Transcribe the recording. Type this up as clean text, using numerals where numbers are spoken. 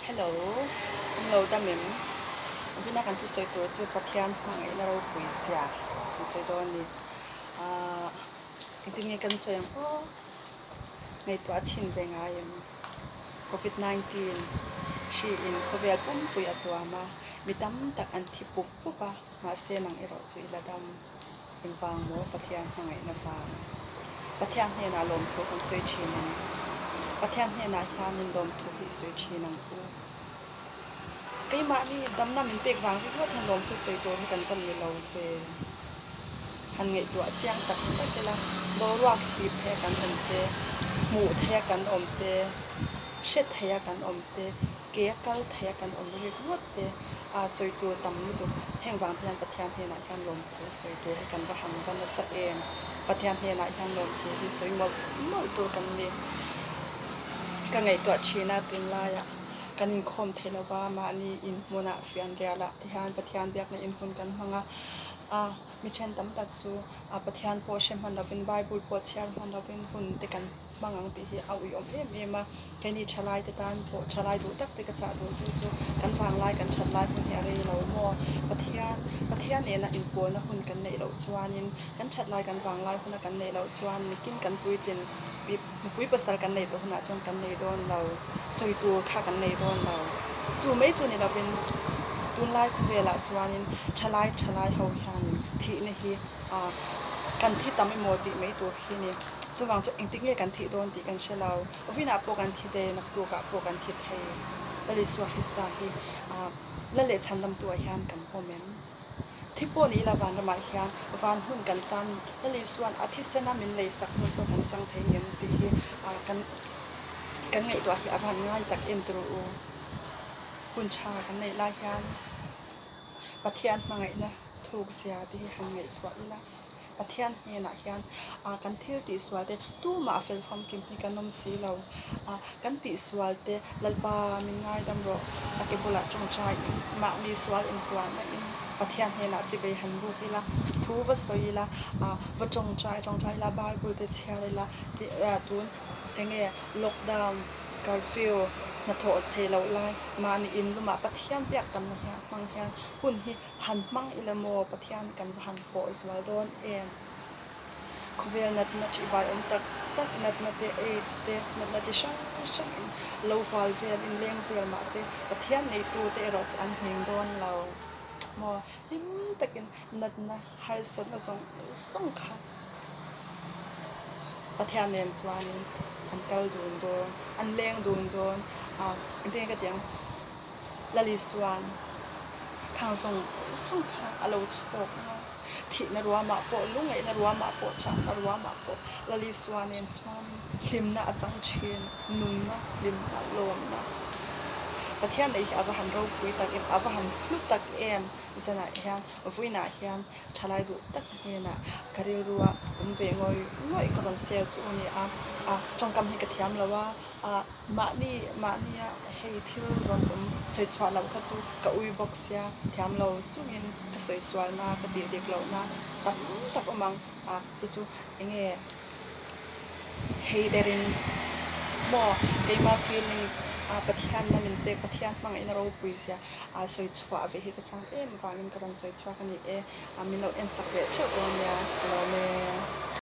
Hello, in lo dam em? Vina kan thusawi tur chu Pathian hmangaihna ropui zia kan sawi dawn a ni. Ahh engtin nge kan sawi ang aw? Ngaihtuah a chhin ve ngai em? Covid 19 hri in khawvel pumpui a tuam a, mi tam tak an thi pup pup a, mahse nang erawh chu i la dam. Engvang maw Pathian hmangaihna vang? Pathian hnenah lawmthu kan sawi thin ang. Pathian hnenah hianin lawmthu hi i sawi thin ang u. Keimahni damna min pek vang ringawt hian lawmthu sawi tur hi kan va ni lo ve. Han ngaihtuah chiang tak tak ila, boruak hip theia kan awm te, hmuh theia kan awm te, hre theia kan awm te, ke a kal theia kan awm ringawt te, a sawi tur tam lutuk. Heng vang te hian Pathian hnenah hian lawmthu sawi tur hi kan va han va nasa em. Pathian hnenah hian lawmthu hi sawi mawlh mawlh tur kan ni. Ka ngaihtuah thin a tunlaiah kan inkhawm thei lo va, mahni inhmunah fianrialah te hian Pathian biakna inhmun kan hmang a, a mi then tam tak chu a Pathian pawh hre hman lovin Bible pawh chhiar hman lovin hun te kan hmang ang tih hi a uiawm em em a, keini thalai te tan pawh thalai duh tak te ka chah duh chu chu kan vanglai kan that lai hun hi a rei lo maw? Pathian Pathian nena inpawlna hun kan neih loh chuanin kan that lai kan vanglai huna kan neih loh chuan nikin kan puitlin mipui pasal kan neih tawh hunah chuan kan nei dawn lo, sawi tur kha kan nei dawn lo. Chu mai chu ni lovin tunlai khawvelah chuanin thalai thalai ho hianin thihna hi ah kan thi tam emaw tih mai tur hi ni. Chuvang chu engtik nge kan thih dawn tih kan hre lo. Vawiinah pawh kan thi thei, naktukah pawh kan thi thei. Lal Isua Krista hi ah la leh chhandamtuah hian kan pawm em? Thi pawh ni ila vanramah hian van hun kan tan Lal Isua'n a thisena min leisak hmun saw kan chang thei ngem tih hi ah kan kan ngaihtuah hi a van ngai tak em tur u. Hun tha kan neih lai hian Pathian hmangaihna thuk zia te hi han ngaihtuah ila. Pathian hnenah hian ah kan thil tihsual te tumah a fel famkim hi kan awm si lo. Ah kan tihsual te Lalpa min ngaidam rawh a ke bulah tawngtai in mahni sual inpuahna in Pathian hnenah chibei han buk ila, thu va sawi ila, ah va tawngtai tawngtai ila, Bible te chhiar ila tih ah tun enge lockdown, curfew hnathawh theih loh lai mahni in lumah Pathian biak tamna hian hmang hian hun hi Han hmang ila maw Pathian kan va han pawh zual dawn em? Khawvel natna ṭihbai awm tak tak, natna te, aids te, natna chi hrang hrang in lo hual vel, in leng vel mahse Pathian neitu te erawh chu an ngheng dawn lo maw? Hlim takin natna harsatna zawng zawng kha Pathian nen chuanin an kal dun dawn, an leng dun dawn a, engtin nge ka tih ang? Lalisuan khang zawng zawng kha a lo chhawk ang a, thihna ruamah pawh, lungngaihna ruamah pawh, chahna ruamah pawh Lalisua nen chuanin hlimna a chang thin, nunna, hlimna, lawmna. Pathian neih hi a va han ropui tak em, a va han hlu tak em zanah hian, vawiinah hian thalai duh tak hnenah ka rilrua awm ve ngawih ngawih ka rawn share chu a ni a, a tawngkam hi ka thiam lo a, a. Mahni mahnia hei thil rawn awm sawi chhuah loh kha chu ka ui bawk sia, thiam lo chungin ka sawi sualna ka tih dik lohna tam tak awm ang a, chu chu enge hei derin maw keima feelings a Pathian na min pek Pathian hmangaihna ropui zia a sawi chhuah ve hi ka chang em vangin ka rawn sawi chhuak a ni e, min lo en sak leh theuh dawn nia ka lawm e.